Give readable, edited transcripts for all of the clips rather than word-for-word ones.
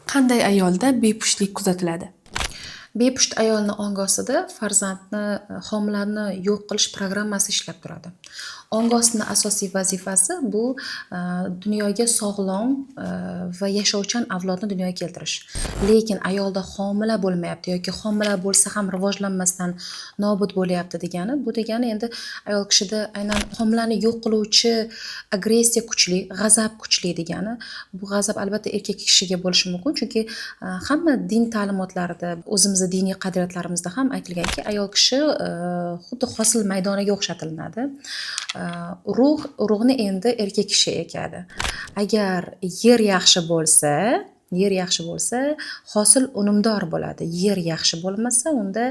Qanday ayolda bepushtlik kuzatiladi? Bepusht ayolni ongi ostida farzandni, homilani yo'q qilish programmasi ishlab turadi. Ongi ostini asosiy vazifasi bu dunyoga sog'lom va yashovchan avlodni dunyoga keltirish. Lekin ayolda homila bo'lmayapti yoki homila bo'lsa ham rivojlanmasdan nobud bo'lyapti degani, bu degani endi ayol kishida aynan homilani yo'q qiluvchi agressiya kuchli, g'azab kuchli degani. Bu g'azab albatta erkak kishiga bo'lishi mumkin, chunki hamma din ta'limotlarida, o'zimizni diniy qadriyatlarimizda ham aytilganki, ayol kishi xuddi hosil maydoniga o'xshatilinadi. Urug'ni endi erkak kishi ekadi. Agar yer yaxshi bo'lsa, yer yaxshi bo'lsa, hosil unumdor bo'ladi. Yer yaxshi bo'lmasa, unda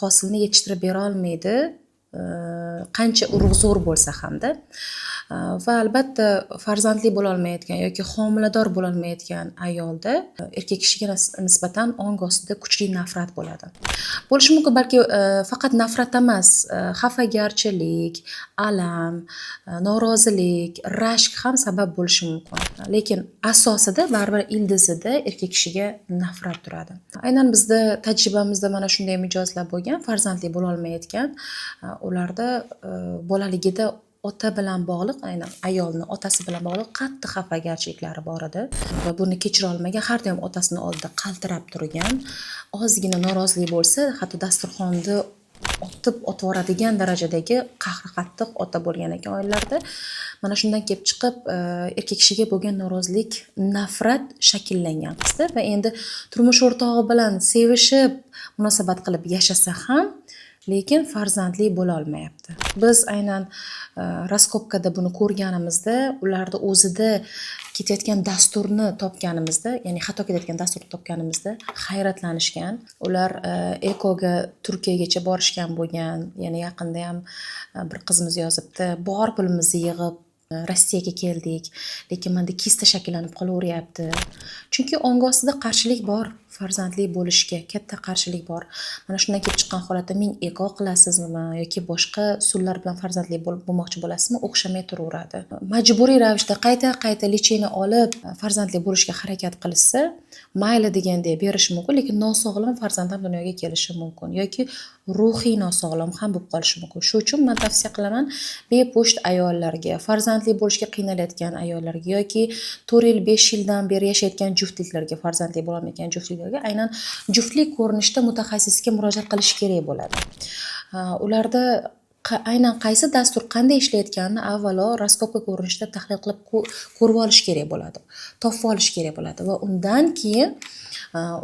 hosilni yetishtirib bera olmaydi, qancha urug' zo'r bo'lsa hamda. Va albatta farzandli bo'lolmayotgan yoki homilador bo'lolmayotgan ayolda erkak kishiga nisbatan ong ostida kuchli nafrat bo'ladi. Bo'lishi mumkin, balki faqat nafrat emas, xafagarchilik, alam, norozilik, rashk ham sabab bo'lishi mumkin. Lekin asosida baribir ildizida erkak kishiga nafrat turadi. Aynan bizda tajribamizda mana shunday mijozlar bo'lgan, farzandli bo'lolmayotgan, ularda bolaligida ota bilan bog'liq, aynan ayolni otasi bilan bog'liq qattiq xafagarchiliklari bor edi va buni kechira olmagan, har doim otasini oldida qaltirab turgan, ozgina norozilik bo'lsa, hatto dasturxonni otib otib yuboradigan darajadagi qahri qattiq ota bo'lgan ekan oilalarda. Mana shundan kelib chiqib, erkak kishiga bo'lgan norozilik, nafrat shakllangan qizda va endi turmush o'rtog'i bilan sevishib munosabat qilib yashasa ham, lekin farzandli bo'la olmayapti. Biz aynan раскопка da buni ko'rganimizda, ularni o'zida ketayotgan dasturni topganimizda, ya'ni xato ketayotgan dasturni topganimizda hayratlanishgan. Ular ekoga Turkiyagacha borishgan bo'lgan. Ya'ni yaqinda ham bir qizimiz yozibdi: "Bor pulimizni yig'ib Rossiyaga keldik, lekin menda kista shakllanib qolaveryapti." Chunki ongi ostida qarshilik bor, farzandli bo'lishga katta qarshilik bor. Mana shundan kelib chiqqan holatda ming eko qilasizmi yoki boshqa usullar bilan farzandli bo'lmoqchi bo'lasizmi, o'xshamay turaveradi. Majburiy ravishda qayta-qayta лечение olib farzandli bo'lishga harakat qilishsa, mayli degandek berishi mumkin, lekin nosog'lom farzand ham dunyoga kelishi mumkin yoki ruhiy nosog'lom ham bo'lib qolishi mumkin. Shu uchun men tavsiya qilaman bepusht ayollarga, farzandli bo'lishga qiynalayotgan ayollarga yoki 4 yil, 5 yildan beri yashayotgan juftliklarga, farzandli bo'lolmayotgan juftliklarga aynan juftlik ko'rinishda mutaxassisga murojaat qilish kerak bo'ladi. Ularda aynan qaysi dastur qanday ishlayotganini avvalo раскопка ko'rinishida tahlil qilib ko'rib olish kerak bo'ladi. Topib olish kerak bo'ladi va undan keyin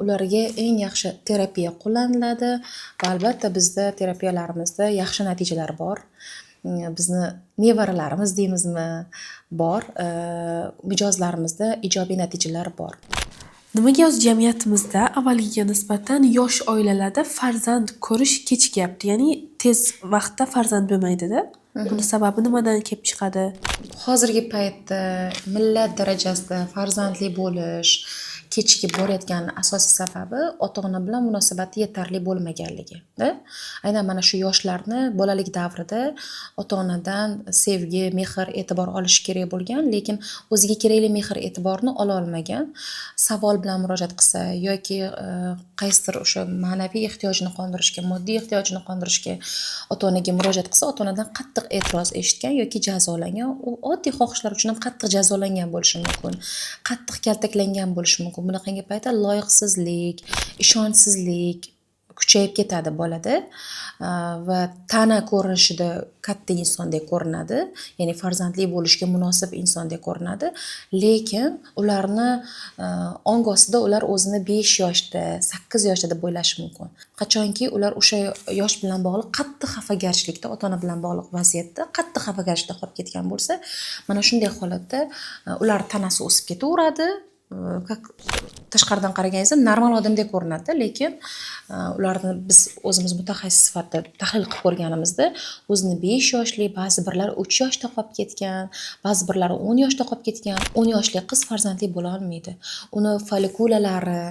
ularga eng yaxshi terapiya qo'llaniladi va albatta bizda terapiyalarimizda yaxshi natijalar bor. Bizni nevaralarimiz deymizmi, bor, mijozlarimizda ijobiy natijalar bor. Nimaga o'zi jamiyatimizda avvalgiga nisbatan yosh oilalarda farzand ko'rish kechikyapti? Ya'ni tez vaqtda farzand bo'lmaydida. Buni sababi nimadan kelib chiqadi? Hozirgi paytda millat darajasida farzandli bo'lish kechikib borayotgani asosiy sababi ota-ona bilan munosabati yetarli bo'lmaganligida. Aynan mana shu yoshlarni bolalik davrida ota-onadan sevgi, mehr, e'tibor olishi kerak bo'lgan, lekin o'ziga kerakli mehr, e'tiborni ola olmagan. Savol bilan murojaat qilsa yoki qaysidir o'sha ma'naviy ehtiyojini qondirishga, moddiy ehtiyojini qondirishga ota-onaga murojaat qilsa, ota-onadan qattiq e'tiroz eshitgan yoki jazolangan. U oddiy xohishlar uchun ham qattiq jazolangan bo'lishi mumkin. Qattiq kaltaklangan bo'lishi mumkin. Bunaqangi paytda loyiqsizlik, ishonchsizlik kuchayib ketadi bolada va tana ko'rinishida katta insondek ko'rinadi, ya'ni farzandli bo'lishga munosib insondek ko'rinadi, lekin ularni ong ostida ular o'zini 5 yoshda, 8 yoshda deb o'ylashi mumkin. Qachonki ular o'sha yosh bilan bog'liq qattiq xafagarchilikda, ota-ona bilan bog'liq vaziyatda qattiq xafagarchilikda qolib ketgan bo'lsa, mana shunday holatda ular tanasi o'sib ketaveradi, как tashqaridan qaraganingizda normal odamdek ko'rinadi, lekin ularni biz o'zimiz mutaxassis sifatida tahlil qilib ko'rganimizda o'zini 5 yoshli, ba'zi birlari 3 yoshda qolib ketgan, ba'zi birlari 10 yoshda qolib ketgan. 10 yoshli qiz farzandli bo'la olmaydi. Uni follikulalari,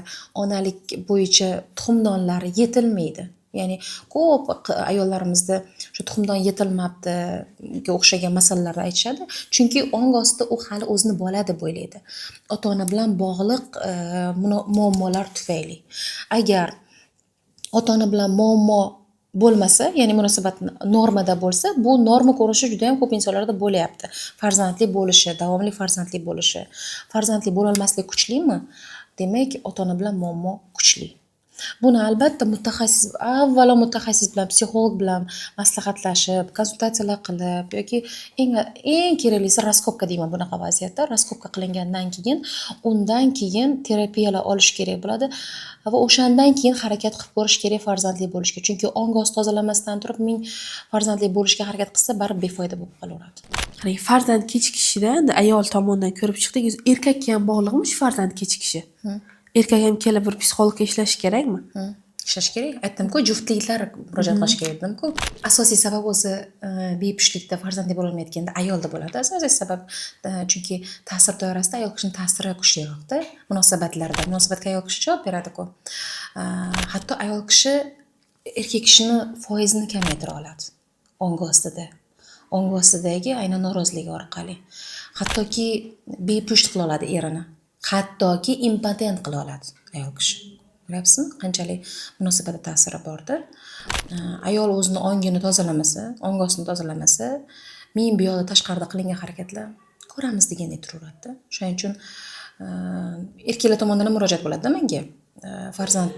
onalik bo'yicha tuxumdonlari yetilmaydi. Ya'ni ko'p ayollarimizda shu tuxumdon yetilmabdiga o'xshagan masalalarni aytishadi. Chunki ong ostida u hali o'zini bola deb o'ylaydi. Ota-ona bilan bog'liq muammolar tufayli. Agar ota-ona bilan muammo bo'lmasa, ya'ni munosabat normada bo'lsa, bu norma ko'rinishi juda ham ko'p insonlarda bo'lyapti. Farzandli bo'lishi, davomli farzandli bo'lishi. Farzandli bo'lolmaslik kuchlimi? Demak, ota-ona bilan muammo kuchli. Buni albatta mutaxassis, avvalo mutaxassis bilan, psixolog bilan maslahatlashib, konsultatsiyalar qilib yoki eng keraklisi раскопка deyman bunaqa vaziyatda. Раскопка qilingandan keyin, undan keyin terapiyalar olish kerak bo'ladi va o'shandan keyin harakat qilib ko'rish kerak farzandli bo'lishga. Chunki ong osti tozalamasdan turib ming farzandli bo'lishga harakat qilsa, baribir befoyda bo'lib qolaveradi. Qarang, farzand kechikishida endi ayol tomonidan ko'rib chiqdik, erkakka ham bog'liqmi shu farzand kechikishi? Erkak ham kelib bir psixologga ishlashi kerakmi? Ishlash kerak. Aytdim-ku, juftliklar murojaat qilish kerak dedim-ku. Asosiy sabab o'zi bepushtlikda farzandli bo'lolmayotganda ayolda bo'ladi. Asosiy sabab, chunki ta'sir doirasida ayol kishining ta'siri kuchliroqda munosabatlarda. Munosabatga ayol kishi javob beradi-ku. Hatto ayol kishi erkak kishini foizini kamaytira oladi ong ostida. Ong ostidagi aynan noroziligi orqali. Hattoki bepusht qila oladi erini. Hattoki impotent qila oladi ayol kishi. Ko'ryapsizmi? Qanchalik munosabatda ta'siri borda. Ayol o'zini ongini tozalamasa, ong ostini tozalamasa, ming bu yoqda tashqarida qilingan harakatlar ko'ramiz degandek turaveradida. Shuning uchun erkaklar tomonidan ham murojaat bo'ladida menga. Farzand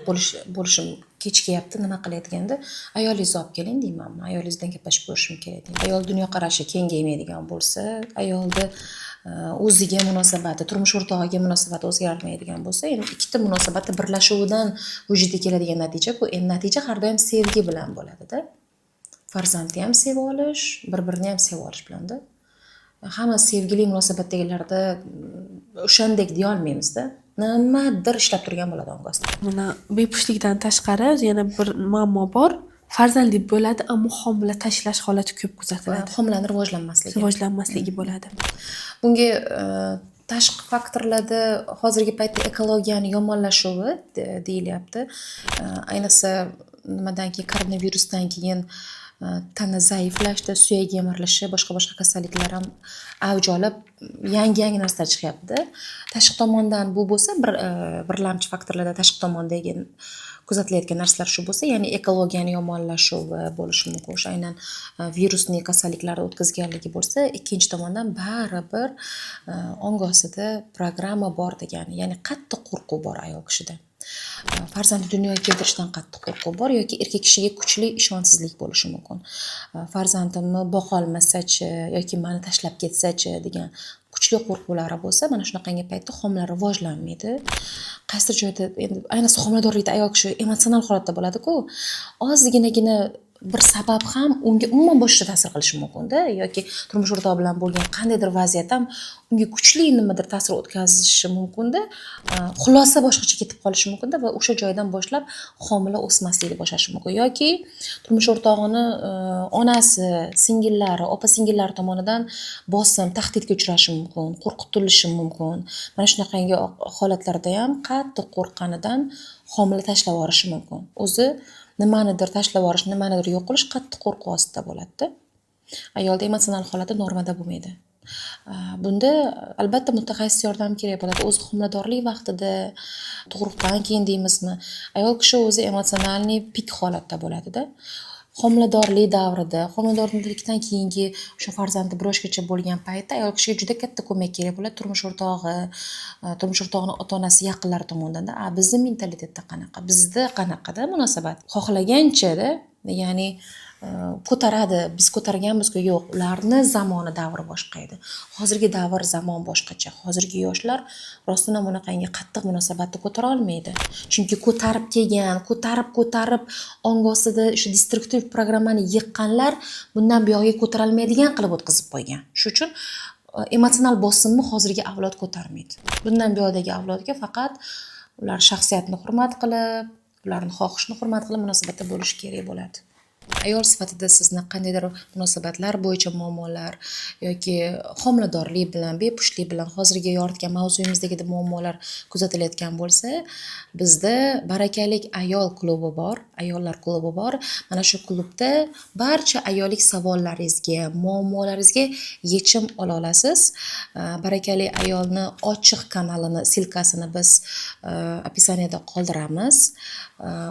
bo'lishim kechikyapti, nima qilay deganda, ayolingizni olib keling deyman. Ayolingiz bilan gaplashib ko'rishim kerak deyman. Ayol dunyoqarashi kengaymaydigan bo'lsa, ayolni o'ziga munosabati, turmush o'rtog'iga munosabati o'zgarmaydigan bo'lsa, endi ikkita munosabati birlashuvidan vujudga keladigan natija bu. Endi natija har doim sevgi bilan bo'ladida. Farzandni ham seva olish, bir-birini ham seva olish bilanda. Hamma sevgili munosabatdagilarda o'shandek deya olmaymizda. Nimadir ishlab turgan bo'ladi ong ostida. Mana bepushtlikdan tashqari yana bir muammo bor. Farzandli bo'ladi, ammo homila tashlash holati ko'p kuzatiladi. Homilani rivojlanmasligi. Rivojlanmasligi bo'ladi. Bunga tashqi faktorlarda hozirgi paytda ekologiyani yomonlashuvi deyilyapti. Ayniqsa nimadan keyin, koronavirusdan keyin tana zaiflashdi, suyak yemirilishi, boshqa-boshqa kasalliklar ham avj olib, yangi-yangi narsalar chiqyapti. Tashqi tomondan bu bo'lsa, birlamchi faktorlarda tashqi tomondagi kuzatilayotgan narsalar shu bo'lsa, ya'ni ekologiyani yomonlashuvi bo'lishi mumkin. O'sha aynan virusli kasalliklarni o'tkazganligi bo'lsa, ikkinchi tomondan baribir ong ostida programma bor degani, ya'ni qattiq qo'rquv bor ayol kishida. Farzandni dunyoga keltirishdan qattiq qo'rquv bor yoki erkak kishiga kuchli ishonchsizlik bo'lishi mumkin. Farzandimni boqolmasachi yoki mani tashlab ketsachi degan kuchli qo'rquvlari bo'lsa, mana shunaqangi paytda homila rivojlanmaydi. Qaysidir joyda endi ayniqsa homiladorlikda ayol kishi emotsional holatda bo'ladi-ku. Ozginagina bir sabab ham unga umuman boshqacha ta'sir qilishi mumkin-da, yoki turmush o'rtog'i bilan bo'lgan qandaydir vaziyat ham unga kuchli nimadir ta'sir o'tkazishi mumkin-da, xulosa boshqacha ketib qolishi mumkin-da va o'sha joydan boshlab homila o'smaslikni boshlashi mumkin. Yoki turmush o'rtog'ini onasi, singillari, opa-singillari tomonidan bosim, tahdidga uchrashi mumkin, qo'rqitilishi mumkin. Mana shunaqangi holatlarda ham qattiq qo'rqqanidan homila tashlab yuborishi mumkin. O'zi nimanidir tashlab yuborish, nimanidir yo'q qilish qattiq qo'rquv ostida bo'ladida. Ayolda emotsional holati normada bo'lmaydi. Bunda albatta mutaxassis yordami kerak bo'ladi. O'zi homiladorlik vaqtida, tug'ruqdan keyin deymizmi, ayol kishi o'zi эмоциональный пик holatda bo'ladida. Homiladorlik davrida, homiladorlikdan keyingi o'sha farzandi bir yoshgacha bo'lgan paytda ayol kishiga juda katta ko'mak kerak bo'ladi. Turmush o'rtog'i, turmush o'rtog'ini ota-onasi, yaqinlari tomonidan. A bizni mentalitetda qanaqa? Bizda qanaqada munosabat? Xohlaganchada, ya'ni ko'taradi, biz ko'targanmiz-ku, yo'q, ularni zamoni, davri boshqa edi. Hozirgi davr, zamon boshqacha. Hozirgi yoshlar rostdan ham bunaqangi qattiq munosabatni ko'tara olmaydi. Chunki ko'tarib kelgan, ko'tarib-ko'tarib ong ostida o'sha destruktiv programmani yiqqanlar bundan buyog'iga ko'tarolmaydigan qilib o'tkazib qo'ygan. Shu uchun emotsional bosimni hozirgi avlod ko'tarmaydi. Bundan buyoqdagi avlodga faqat ular shaxsiyatini hurmat qilib, ularni xohishini hurmat qilib munosabatda bo'lish kerak bo'ladi. Ayol sifatida sizni qandaydir munosabatlar bo'yicha muammolar yoki homiladorlik bilan, bepushtlik bilan, hozirgi yoritgan mavzuyimizdagi muammolar kuzatilayotgan bo'lsa, bizda Barakalik ayol klubi bor, ayollar klubi bor. Mana shu klubda barcha ayollik savollaringizga, muammolaringizga yechim ola olasiz. Barakali ayolni ochiq kanalini ссылка sini biz описание da qoldiramiz.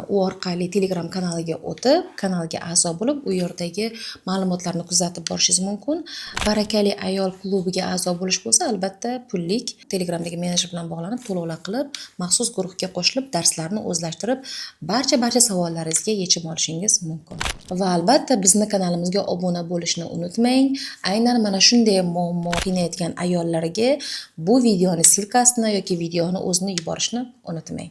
U orqali Telegram kanaliga o'tib, kanalga a'zo bo'lib, u yerdagi ma'lumotlarni kuzatib borishingiz mumkin. Barakali ayol klubiga a'zo bo'lish bo'lsa, albatta, pullik. Telegramdagi menejer bilan bog'lanib, to'lovlar qilib, maxsus guruhga qo'shilib, darslarni o'zlashtirib, barcha savollaringizga yechim olishingiz mumkin. Va albatta bizni kanalimizga obuna bo'lishni unutmang. Aynan mana shunday muammo qiynayotgan ayollarga bu videoni ссылка sini yoki videoni o'zini yuborishni unutmang.